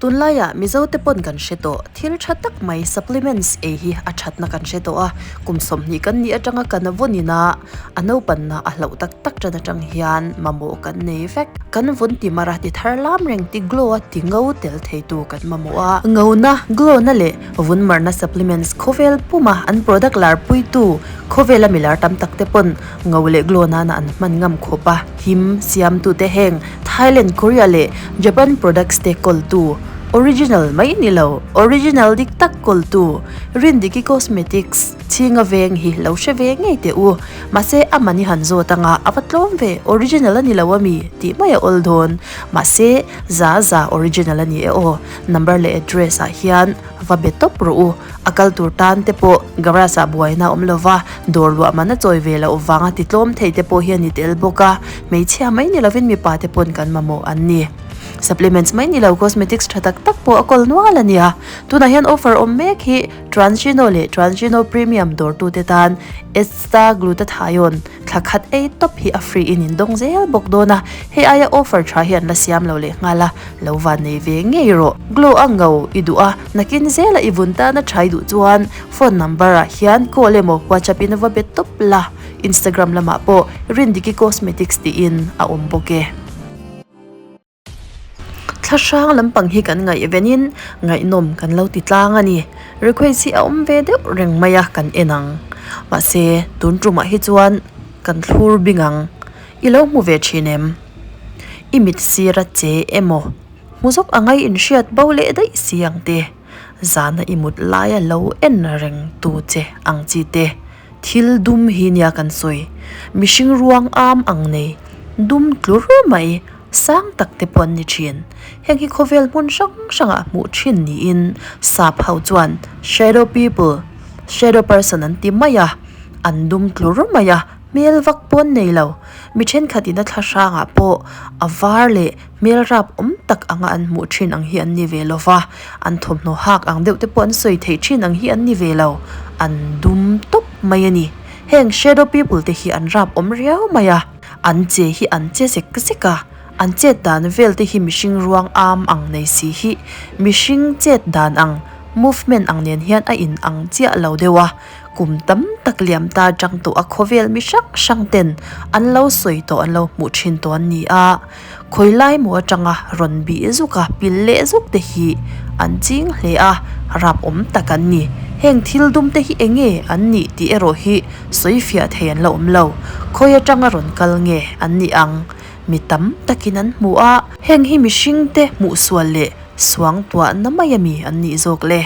Tunlaiah Mizote pawn kan hre tawh, thil tha tak mai supplements ei hi a thatna kan hre tawh a, kum 20 kan nih atanga kan vawn ina a naupanna a hlauh tak tak tan atang hian mamawh kan nei vek. Kan vawn ti mar a ti thar lam reng ti glow a ti ngo tel theitu kan mamawh a. Ngona, glow na leh vun marna supplements khawvel puma an product lar puitu khawvela milar tam tak te pawn ngo leh glow nana an hman ngam khawp a, him siamtute heng Thailand, Korea leh Japan products te kawltu, original mai ni lo, original dik tak kawltu, Rindiki Cosmetics chhinga veng hi lo hre ve ngei teh u. Mahse a mani han zawt anga a va tlawm ve, original a ni lo ami tih mai a awl dawn. Mahse za za original a ni e aw. Number leh address ah hian va be tawp rawh u. A kal tur tan te pawh garage ah buaina a awm lo va, dawr luah man a chawi ve loh vanga ti tlawm thei te pawh hi a ni tel bawk a, hmeichhia mai ni lovin mipa te pawn kan mamawh an ni. Supplements mai ni lo cosmetics tha tak tak pawh a kawl nual a nia. Tunah hian offer awm mek hi Transgeno leh Transgeno Premium dawrtute tan Esta Glutathione thla khat ei tawp hi a free in in dawng zel bawk dawn a, hei aia offer tha hi an la siam lo leh nghal a, lo van nei ve ngei rawh. Glow a ngo i duh a, nakin zela i vun tana tha i duh chuan phone number ah hian call emaw WhatsApp in va be tawp la, Instagram lamah pawh Rindiki Cosmetics tiin a awm bawk e. Thla hrang lampang hi kan ngaihvenin ngaihnawm kan lo ti tlang a ni. Request hi a awm ve deuh reng mai a kan en ang. Mahse tun tumah hi chuan kan thlur bing ang. I lo hmu ve thin em? I mit sir a che emaw? Hmu zawk a ngai inhriat bo leh daih si ang te. Zana i mut laia lo en reng tu che ang chi te. Thil dum hi nia kan sawi. Mihring ruang am ang nei, dum tlur mai, sang tak te pawh an ni thin. Heng hi khawvel hmun hrang hrangah hmuh thin niin sap ho chuan shadow people, shadow person an ti mai a, an dum tlur mai a, hmel vak pawh an nei lo. Mi thenkhatin a thla hrangah pawh a var leh hmel rap awm tak anga an hmuh thin ang hi an ni ve lo va, an thawmhnaw hak ang deuh te pawh an sawi theih thin ang hi an ni ve lo, an dum tawp mai a ni. Heng shadow people te hi an rap awm riau mai a, an che hi an che zek zek a, an chet dan vel te hi mihring ruang am ang nei si hi mihring chet dan ang, movement ang nen hian a in ang chiah lo deuh a, Kum tam tak liam ta atang tawh a khawvel mi hrang hrang ten an lo sawi tawh an lo hmuh thin tawh an ni a, khawi lai maw atanga rawn bih zuk a pil leh zuk te hi an ching hle a, rap awm tak an ni. Heng thil dum te hi eng nge an nih tih erawh hi sawi fiah thei an la awm lo. Khawi atanga rawn kal nge an nih ang? Mi tam takin an hmu a, heng hi mihring te hmuh sual leh suangtuahna mai ami an nih zawk le?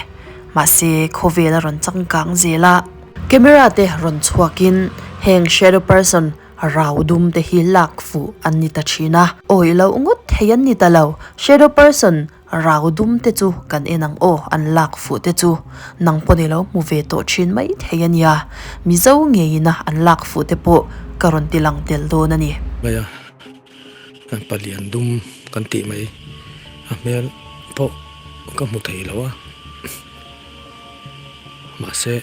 Mahse, khawvel a rawn changkang zel a. Camera te rawn chhuakin heng shadow person rau dum te hi lak fuh an ni ta thin a. Awih loh ngawt thei an ni ta lo. Shadow person rau dum te chu kan en ang aw, an lak fuh te chu nang pawh ni lo hmu ve tawh thin mai thei a nia. Mizo ngeiin a an lak fuh te pawh ka rawn ti lang tel dawn a ni. Mai a, palian dum kan tih mai a hmel pawh ka hmu thei lo a mahse.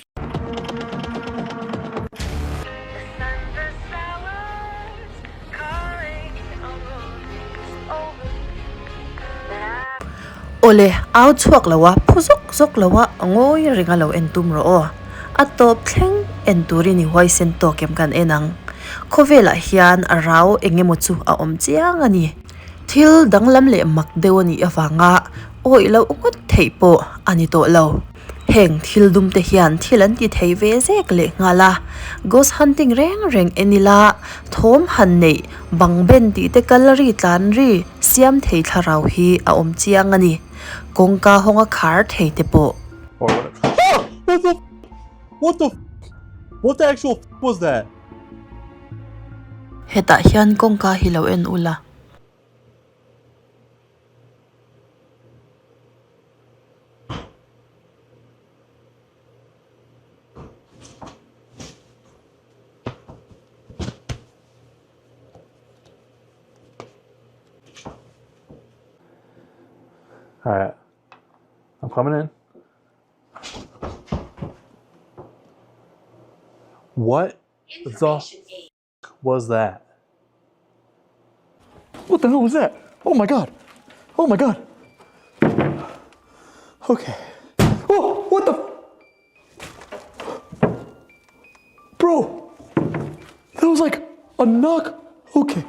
Awle, au chhuak lo a, phu zawk zawk lo a, ngawi reng a lo en tum rawh aw. A tawp thleng en turin i huaisen tawk em kan en ang. Khawvelah hian a rau eng emaw chu a awm chiang a ni. Thil danglam leh mak deuh a nih avanga awih loh ngawt theih pawh a ni tawh lo. Heng thil dum te hian thil an ti thei ve zek leh nghal a, ghost hunting reng reng en ila thawm han neih bang ben tih te kal ri tlan ri siam thei thlarau hi a awm chiang a ni. Kawngka hawnga khar thei te pawh. What the What the What the actual was that? Hetah hian kawngka hi lo en ula. Alright, I'm coming in. What the was that? What the hell was that? Oh my god! Oh my god! Okay. Oh, what the? Bro, that was like a knock. Okay.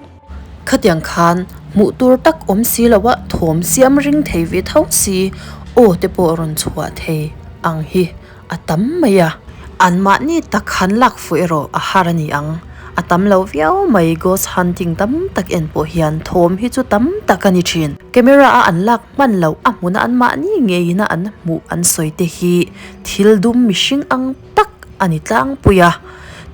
Khatiang khan hmuh tur tak awm si lo a thawm siam ring thei ve tho si aw te pawh rawn chhuah thei ang hi a tam mai a. Anmahni tak han lak fuh erawh a har a ni ang. A tam lo viau mai ghost hunting tam tak en pawh hian thawm hi chu tam tak a ni thin. Camera a an lak hman loh a hmuna anmahni ngeiin a an hmuh an sawi te hi thil dum mihring ang tak a ni tlangpui a.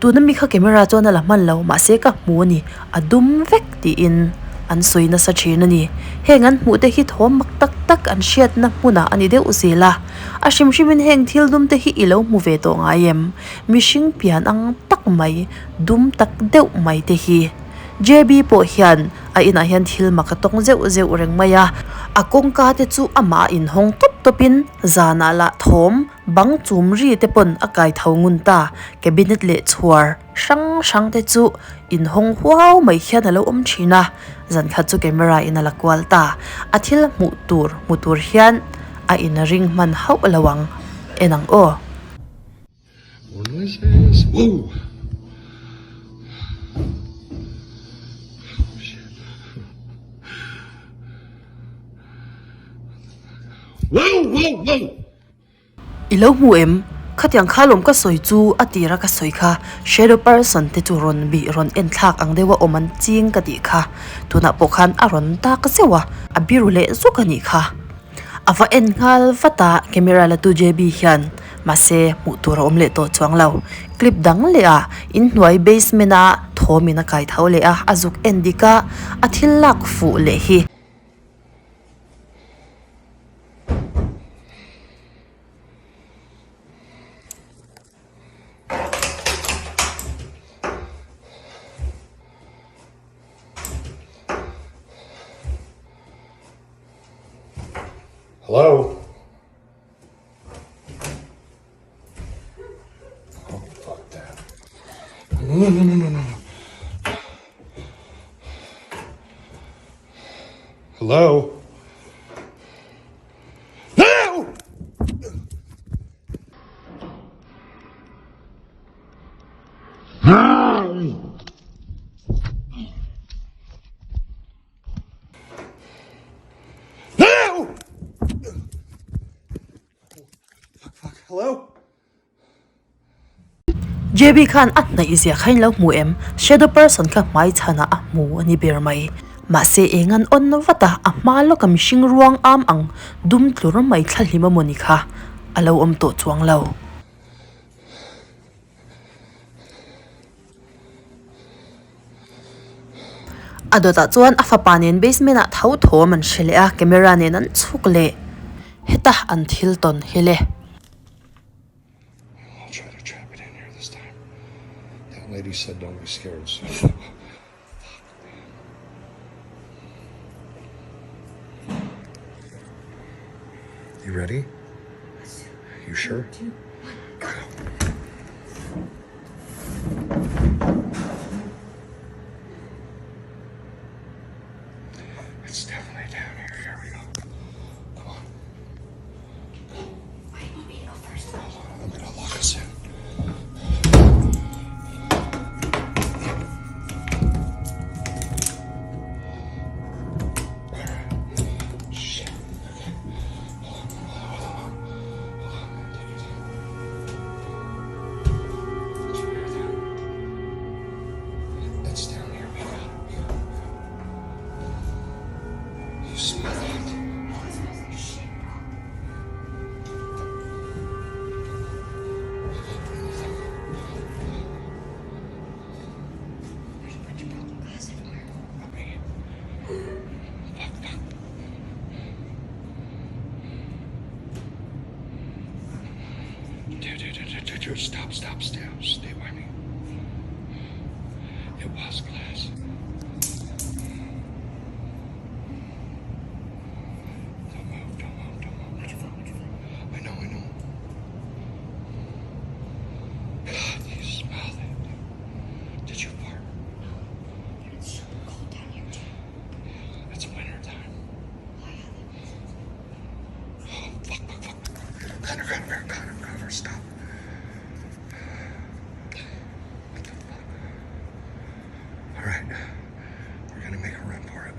Tuna mi kha camera chuan a la hman lo mahse ka hmu a ni a dum vek tiin an sawi nasa thin a ni. Heng an hmuh te hi thawm mak tak tak an hriatna hmunah a ni deuh zel a. A hrim hrimin heng thil dum te hi i lo hmu ve tawh ngai em? Mihring pian ang tak mai dum tak deuh mai te hi. JB pawh hian a inah hian thil mak a tawng zeuh zeuh reng mai a, a kawngka te chu amah a inhawng tawp tawpin zanah lah thawm bang chum ri te pawn a kai tho ngun ta, cabinet leh chhuar hrang hrang te chu inhawng huau mai hian a lo awm thin a, zan khat chu camera in a la kual ta, a thil hmuh tur hmu tur hian a inring hman hauh lo ang en ang aw. More noises. Whoa! Oh, shit. Whoa, whoa, whoa! I lo hmu em? Khatiang kha lawm ka sawi chu a tira ka sawi kha shadow person te chu rawn bih rawn en thlak ang deuha awm an ching ka tih kha. Tunah pawh khan a rawn dak zeuh a, a biru leh zuk a nih kha. A va en nghal vat a, camera la tu JB hian mahse hmuh tur a awm leh tawh chuang lo. Clip dang leh a, inhnuai basement a thawm in a kai tho leh a, a zuk en dik a, a thil lak fuh leh hi. Hello? Oh, fuck that. No, no, no, no, no, no. Hello? No! JB khan a hnaih zia kha in lo hmu em? Shadow person kha hmai chhanah a hmu a ni ber mai. Mahse eng an awn vat a, a hma lawka mihring ruang am ang dum tlur mai thla hlim a mawni kha a lo awm tawh chuang lo. A dawtah chuan a fapa nen basement ah tho thawm an hre leh a, camera nen an chhuk leh heta an thil tawn hi le. You ready? You sure? Two, one, go. It's definitely down here. Here we go. Come on. Why do you want me to go first? Hold on. I'm gonna lock us in. Shit. Okay. Hold on, hold on, hold on. Hold on. Take your time. Did you hear that? It's down here. We got it. We got it. We got it. You smell that? Oh, it smells like shit, bro. There's a bunch of broken glass everywhere. Fuck, fuck. Dude, dude, dude, dude, dude, stop, stop, stop. Stay by me. It was glass. Don't move, don't move, don't move. Watch your foot, watch your foot. I know, I know. God, you smell that. Did you fart? No. It's super cold down here, too. It's winter time. Oh, fuck, fuck, fuck. Connor, Connor, Connor, Connor, stop. What the fuck? All right, we're gonna make a run for it.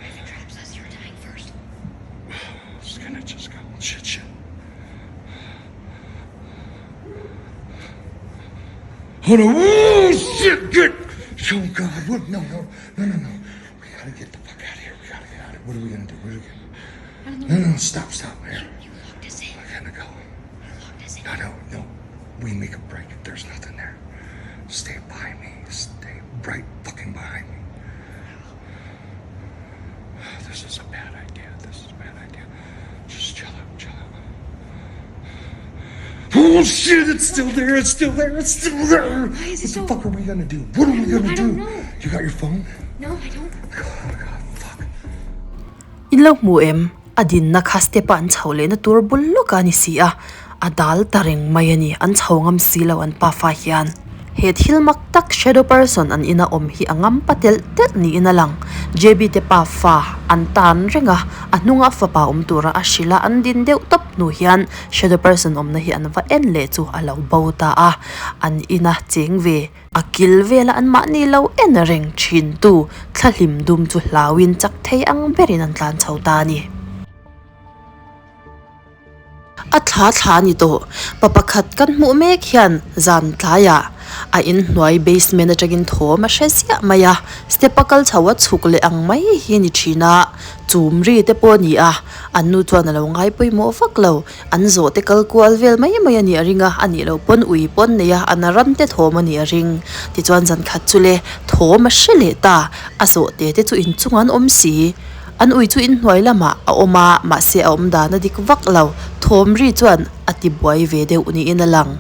If it traps us, you're dying first. It's gonna just go. Shit, shit. Hold on. Oh, shit, get. Oh, God. What? No, no, no, no, no. We gotta get the fuck out of here. We gotta get out of here. What are we gonna do? What are we gonna do? No, no, stop, stop. Here. You locked us in. I gotta go. You locked us in. No, no, no. We make a break. There's nothing there. Stay by me. Stay right fucking behind me. This is a bad idea. This is a bad idea. Just chill out, chill out. Oh shit, it's still there, it's still there, it's still there. Why is it what so- the fuck are we gonna do? What are we gonna I do? don't know. You got your phone? No, I don't. Oh my god, fuck. In lo hmu em? A dinna kha step a an chho lehna tur bul lawk a ni si a, a dal ta reng mai a ni, an chho ngam si lo an pafa hian. He thil mak tak shadow person an ina awm hi a ngam pa telh telh niin a lang. JB te pafa an tan reng a, a hnunga fapa awm tura a hrilh a, an din deuh tawp hnu hian shadow person awmna hi an va en leh chu a lo bo ta a, an ina cheng ve. A kil vela an mahni lo en reng thin tu thlahlim dum chu hlauin chak thei ang berin an tlan chho ta a ni. A thla thla a ni tawh. Pa pakhat kan hmuh mek hian zan tlaiah a inhnuai basement atangin thawm a hre ziah mai a, step a kal chho a chhuk leh ang mai hi a ni thin a, chum ri te pawh a ni a, an nu chuan a lo ngai pawimawh vak lo. An zawh te kal kual vel mai mai a nih a ring a, a nih loh pawn ui pawn nei a, an ram te thawm a nih a ring. Tichuan zan khat chu le thawm a hre leh ta, a zawh te te chu inchung an awm si. An ui chu inhnuai lamah a awm a, mahse a awm dan a dik vak lo, thawm ri chuan a ti buai ve deuh niin a lang.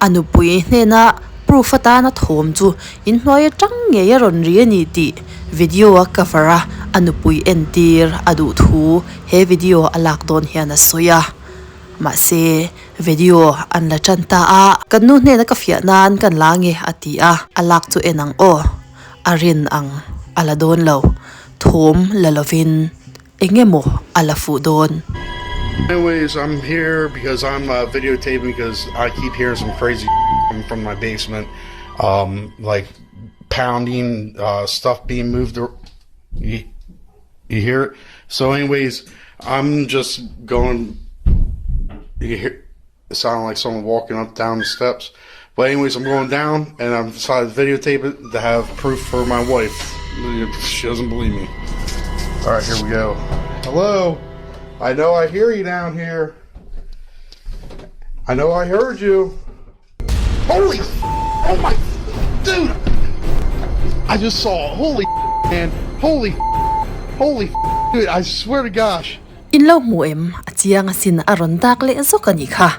A nupui hnena proof atana thawm chu inhnuai atang ngei a rawn ri a ni tih video a cover a, a nupui entir a duh thu he video a lak dawn hian a sawi a. Mahse, video an la tan ta a. Kan nu hnena ka fiah nan kan la nge a ti a, a lak chu en ang aw, a rin ang a la dawn lo, thawm la lovin Eng emaw a la fuh dawn. Anyways, I'm here because I'm uh, videotaping because I keep hearing some crazy from my basement, um, like pounding, uh, stuff being moved. You, you hear it? So, anyways, I'm just going. You hear it sounded like someone walking up down the steps. But anyways, I'm going down and I've decided to videotape it to have proof for my wife. She doesn't believe me. All right, here we go. Hello. I know I hear you down here. I know I heard you. Holy Oh my dude. I just saw holy man. Holy holy dude, I swear to gosh. In lo hmu em? A chiang asin a rawn dak leh zawk a nih kha.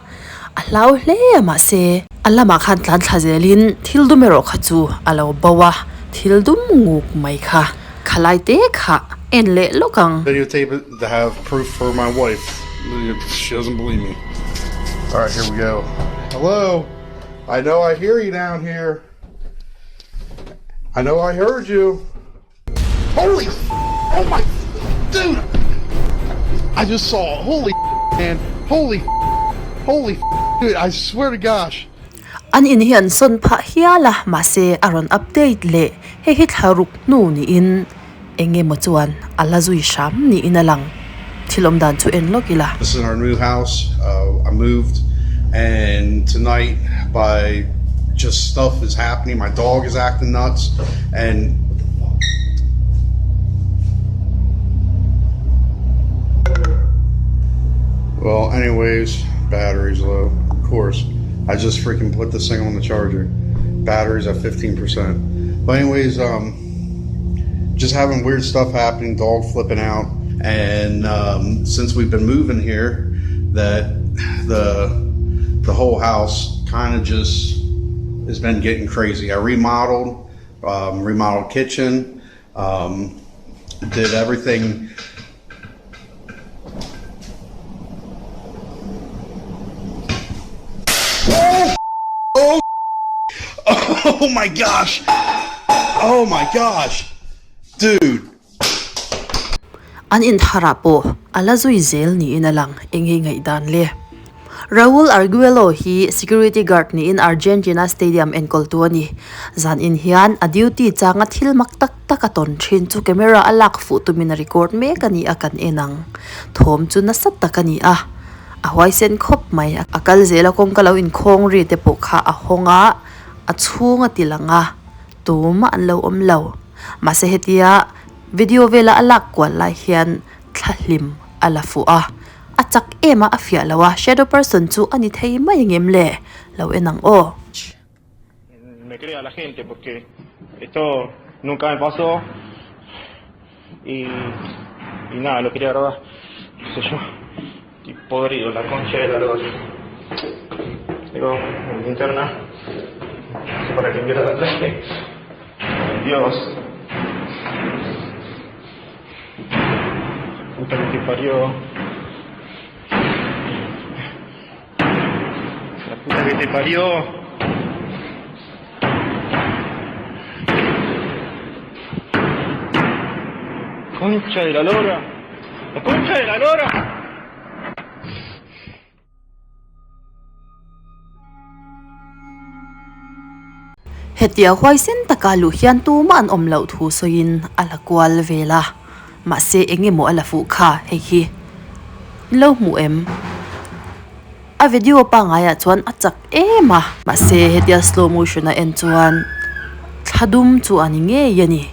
A hlau hle a mahse a lamah khan tlan thla zelin thil dum erawh kha chu a lo bo a, thil dum nguk mai kha khalai te kha en leh lawk ang. Videotape it to have proof for my wife. She doesn't believe me. Alright, here we go. Hello? I know I hear you down here. I know I heard you. Holy Oh my dude! I just saw holy man. Holy holy dude, I swear to gosh. An in hi an sawn phah hial a, mahse a rawn update leh hei hi thla ruk hnu niin eng emaw chuan a la zui hram niin a lang. Thil awm dan chu en lawk ila. This is our new house. Uh, I moved and tonight by just stuff is happening. My dog is acting nuts and Well, anyways, battery's low. Of course. I just freaking put this thing on the charger. Battery's at 15%. But anyways, um just having weird stuff happening, dog flipping out. And um, since we've been moving here, that the the whole house kind of just has been getting crazy. I remodeled, um, remodeled kitchen, um, did everything. Oh, oh, oh my gosh. Oh my gosh. Dude. An intharah pawh A la zui zel niin a lang, eng hi ngaihdan le? Raul Arguello hi security guard niin Argentina stadium enkawltu a ni. Zan in hian a duty changa thil mak tak tak a tawn thin chu camera a lak fuh tumin a record mek a ni a kan en ang. Thawm chu nasa tak a ni a, a huaisen khawp mai. A kal zel a kawngka lo inkhawng ri te pawh kha a hawng a, a chhung a ti lang a, tumah an lo awm lo. Mahse hetia video vela a lak kual lai hian thla hlim a la fuh a, a chak em a a fiah lo a, shadow person chu a ni thei mai ang em le? Lo en ang aw. Me crea la gente porque esto nunca me pasó y y nada, lo quería grabar, qué sé yo, estoy podrido, la concha de la lora. Tengo mi linterna, no sé para qué mierda la traje. Dios. Puta que te parió. La puta que te parió. Concha de la lora. La concha de la lora. Hetia huaisen taka luh hian tumah an awm loh thu sawiin a la kual vel a, mahse eng emaw a la fuh kha hei hi lo hmuh em? A video pangaiah chuan a chak em a, mahse hetia slow motion a en chuan thla dum chu a ni ngei a ni.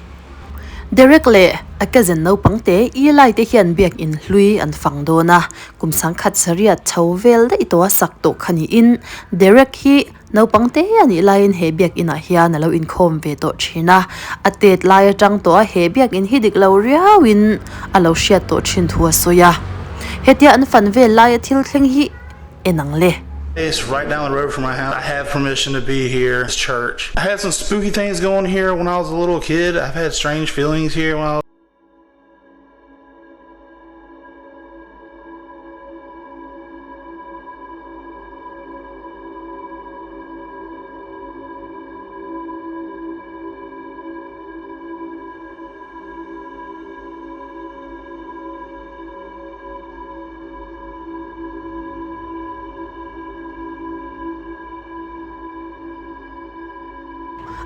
Derek leh a cousin naupang te Eli te hian biakin hlui an fang dawn a, kum sangkhat sariat chho vel daih tawh a sak tawh kha niin Derek hi naupang te a nih laiin he biakinah hian a lo inkhawm ve tawh thin a, a tet lai atang tawh a he biakin hi dik lo riauin a lo hriat tawh thin thu a sawi a, hetia an fan vel laia thil thleng hi en ang le. It's right down the road from my house. I have permission to be here. It's church. I had some spooky things going here when I was a little kid. I've had strange feelings here when I was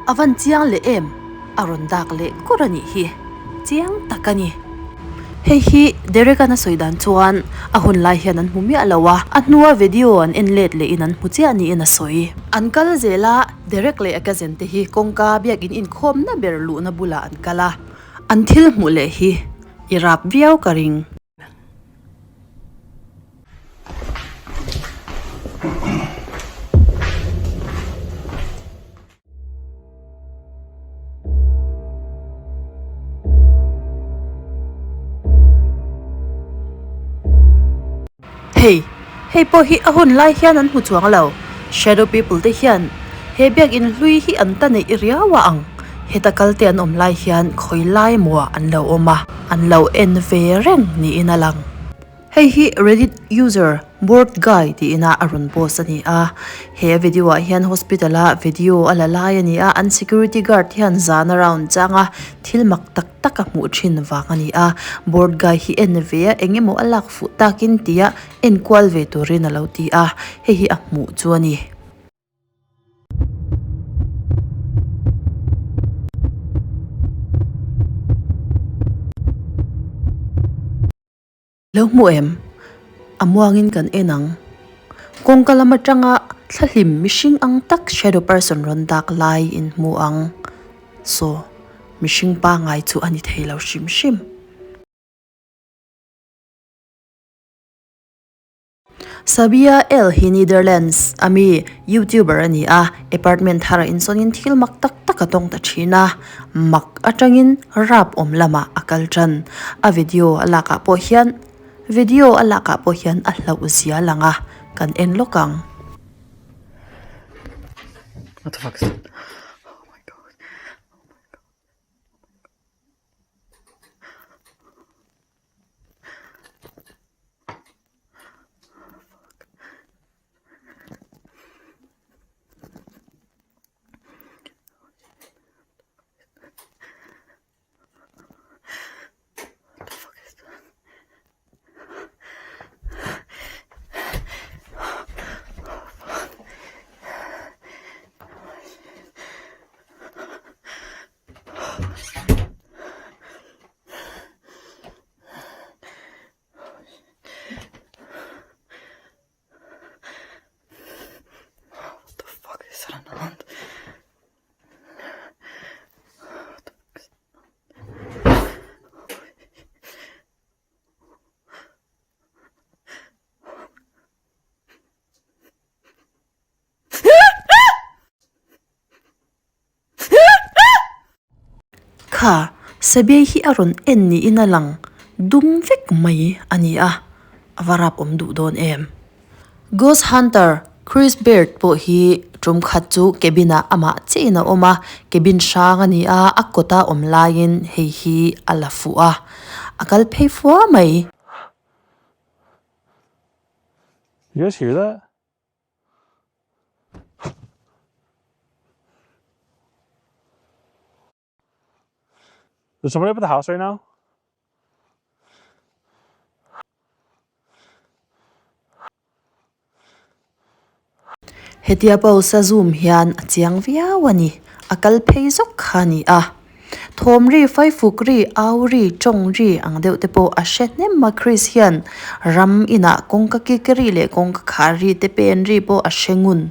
A van chiang leh em? A rawn dak leh kur a nih hi. Chiang tak a ni. Hei hi Derek-a na sawi dan chuan a hun lai hian an hmu miah lo a, a hnua video an en let leh in an hmu chiah niin a sawi. An kal zel a, Derek leh a cousin te hi kawngka biakin inkhawmna ber luhna bulah an kal a, an thil hmuh leh hi i rap viau ka ring. Hei, hei pawh hi a hun lai hian an hmu chuang lo. Shadow people te hian he biakin hlui hi an ta neih riau a ang. Heta kal te an awm lai hian khawi lai maw an lo awm a, an lo en ve reng niin a lang. Hei hi Reddit user Bored Guy tiin a a rawn post a ni a. He video ah hian hospital a video a la lai a ni a, an security guard hian zan a round chang a, thil mak tak tak a hmuh thin vang a ni a. Bored Guy hi en ve a, eng emaw a lak fuh takin tia enkual ve turin a lo ti a, hei hi a hmuh chu a ni. Lo hmu em? A muangin kan en ang. Kawngka lam atanga thlahlim mihring ang tak shadow person rawn dak lai in hmu ang. Saw, mihring pangai chu a ni thei lo hrim hrim. Sabia El hi Netherlands a mi YouTuber a ni a, apartment thar a insawnin thil mak tak tak a tawng ta thin a, mak atangin rap awm lamah a kal tan. A video a lakah pawh hian video a lakah pawh hian a hlauh zia lang a, kan en lawk ang. What the fuck is that? Oh my god. Oh my god. What the fuck is that? Kha, Sabiai hi a rawn en niin a lang dum vek mai a ni a, a va rap awm duh dawn em? Ghost Hunter Chris Baird pawh hi tum khat chu cabin ah amah chiahin a awm a, cabin hrang a ni a, a kawta awm laiin hei hi a la fuh a, a kal phei fua mai. You guys hear that? Is somebody up at the house right now? Hetia pause a zoom hian a chiang viau a ni. A kal phei zawk kha a ni a. Thawm ri, faifuk ri, au ri, tawng ri ang deuh te pawh a hre hnem a Chris hian ram inah kawngka kik ri leh kawngka khar ri te pen ri pawh a hre ngun.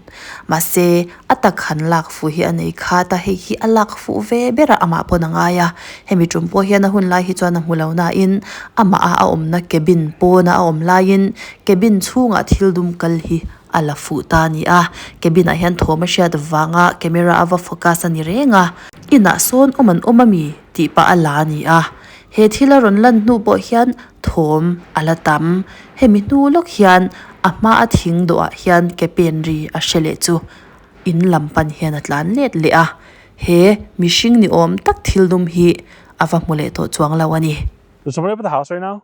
Mahse, a tak han lak fuh hi a nei khat a, hei hi a lak fuh ve ber a amah pawn a ngai a. Hemi tum pawh hian a hun lai hi chuan a hmu lo nain amah a a awmna cabin pawna a awm laiin cabin chhungah thil dum kal hi a la fuh ta a ni a. Cabin ah hian thawm a hriat vanga camera a va focus a ni reng a. Inah sawn awm an awm a mi tih pah a la a ni a. He thil a rawn lan hnu pawh hian thawm a la tam. Hemi hnu lawk hian a hma a thing dawhah hian ke pen ri a hre leh chu in lam pan hian a tlan let leh a. He mihring ni awm tak thil dum hi a va hmu leh tawh chuang lo a ni. Is somebody up at the house right now?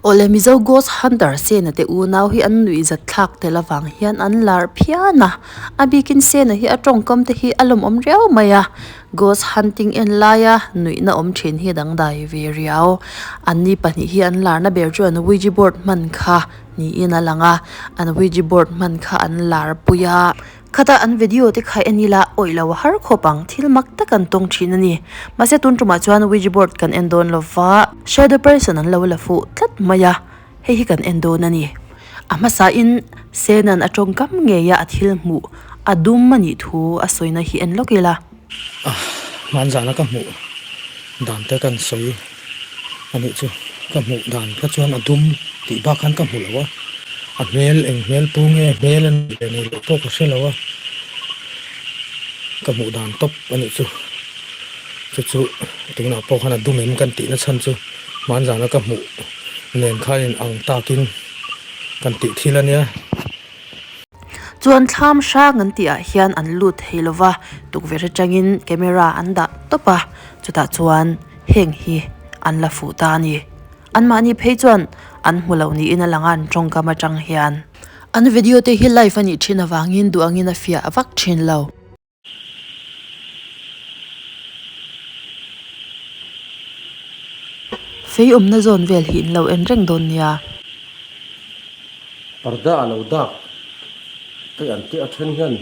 Awle Mizo Ghost Hunter Sena te unau hi an nuih zat thlak tel avang hian an lar phian a, a bikin Sena hi a tawngkam te hi a lawmawm riau mai a, Ghost Hunting en laia nuihna awm thin hi dangdai ve riau. Anni pahnih hi an larna ber chu an Ouija board hman kha niin a lang a, an Ouija board hman kha an lar pui a. Khata an video te kha en ila awih lo a har khawp ang, thil mak tak an tawng thin a ni. Mahse tun tumah chuan Ouija board kan en dawn lova, shadow person an lo la fuh tlat mai a, hei hi kan en dawn a ni. A hmasa in Senan a tawngkam ngei a a thil hmuh a dum a nih thu a sawina hi en lawk ila. A hmanzana ka hmuh dan te kan sawi a nih chu, ka hmuh dan kha chuan a dum tih bak khan ka hmu lo a, a hmel eng hmel pu nge hmel a nih leh nei loh pawh ka hre lo a, ka hmuh dan tawp a nih chu, chu chu tunah pawh khan a dum em kan tihna chhan chu hmanzana ka hmuh nen khan in ang takin kan tih thil a nia. Chuan thlam hrang an tih ah hian an lut thei lo va, tukverh atangin camera an dah tawp a, chutah chuan heng hi an la fuh ta a ni. Anmahni phei chuan an hmu lo niin a lang a an tawngkam atang hian. An video te hi live a nih thin avangin duh angin a fiah vak thin lo. Fei awmna zawn vel hi in lo en reng dawn nia. Parda a lo dak te an tih a then hian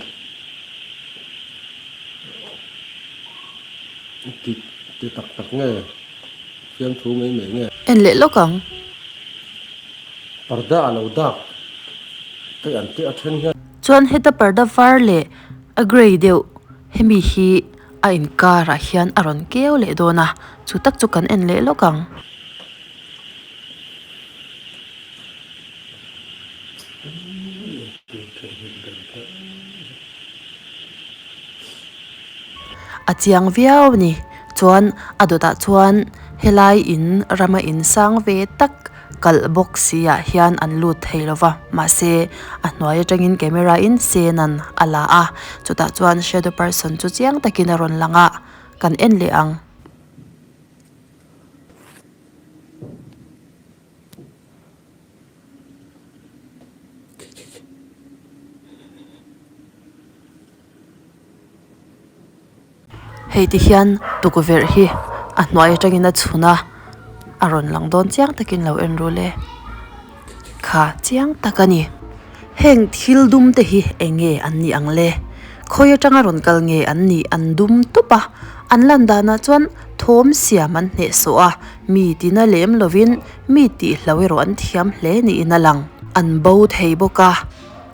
ti ti tak tak nge fiamthu mai mai nge. En leh lawk ang. Parda a lo dak te an tih a then hian. Chuan heta parda var leh A grey deuh hemi hi a inkar ah hian a rawn keu leh dawn a chu tak chu kan en leh lawk ang. A chiang viau a ni chuan a dawtah chuan helai in rama in sang ve tak. Kalh bawk si ah hian an lut thei lo va, mahse a hnuai atangin camera in senan a la a, chutah chuan shadow person chu chiang takin a rawn lang a, kan en leh ang. Hei ti hian tukverh hi a hnuai atangin a chhun a, a rawn lang dawn chiang takin lo en ru le. Kha chiang tak a ni. Heng thil dum te hi eng nge an nih ang le? Khawi atanga rawn kal nge an nih an dum tup a, an lan danah chuan thawm siam an hnehsawh a, mi tina lem lovin mi tihlo erawh an thiam hle niin a lang. An bo thei bawk a.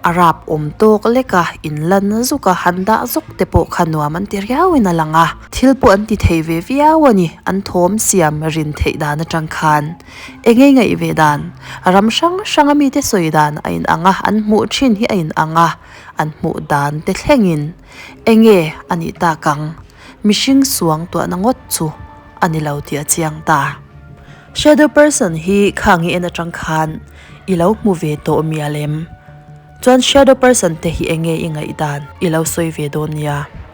A rap awm tawk lek a, in lan zuk a, han dah zuk te pawh kha nuam an ti riau in a lang a. Thil pawh an ti thei ve viau a ni, an thawm siam rin theih dan atang khan. Eng ei ngaih ve dan, ram hrang hrang a mite sawi dan a in ang a, an hmuh thin hi a in ang a. an hmuh dan te thlengin enge a nih tak ang? Mihring suangtuahna ngawt chu a ni lo tih a chiang ta. Shadow person hi khang i en atang khan i lo hmu ve tawh mial em? Chuan shadow person te hi enge i ngaihdan i lo sawi ve dawn nia.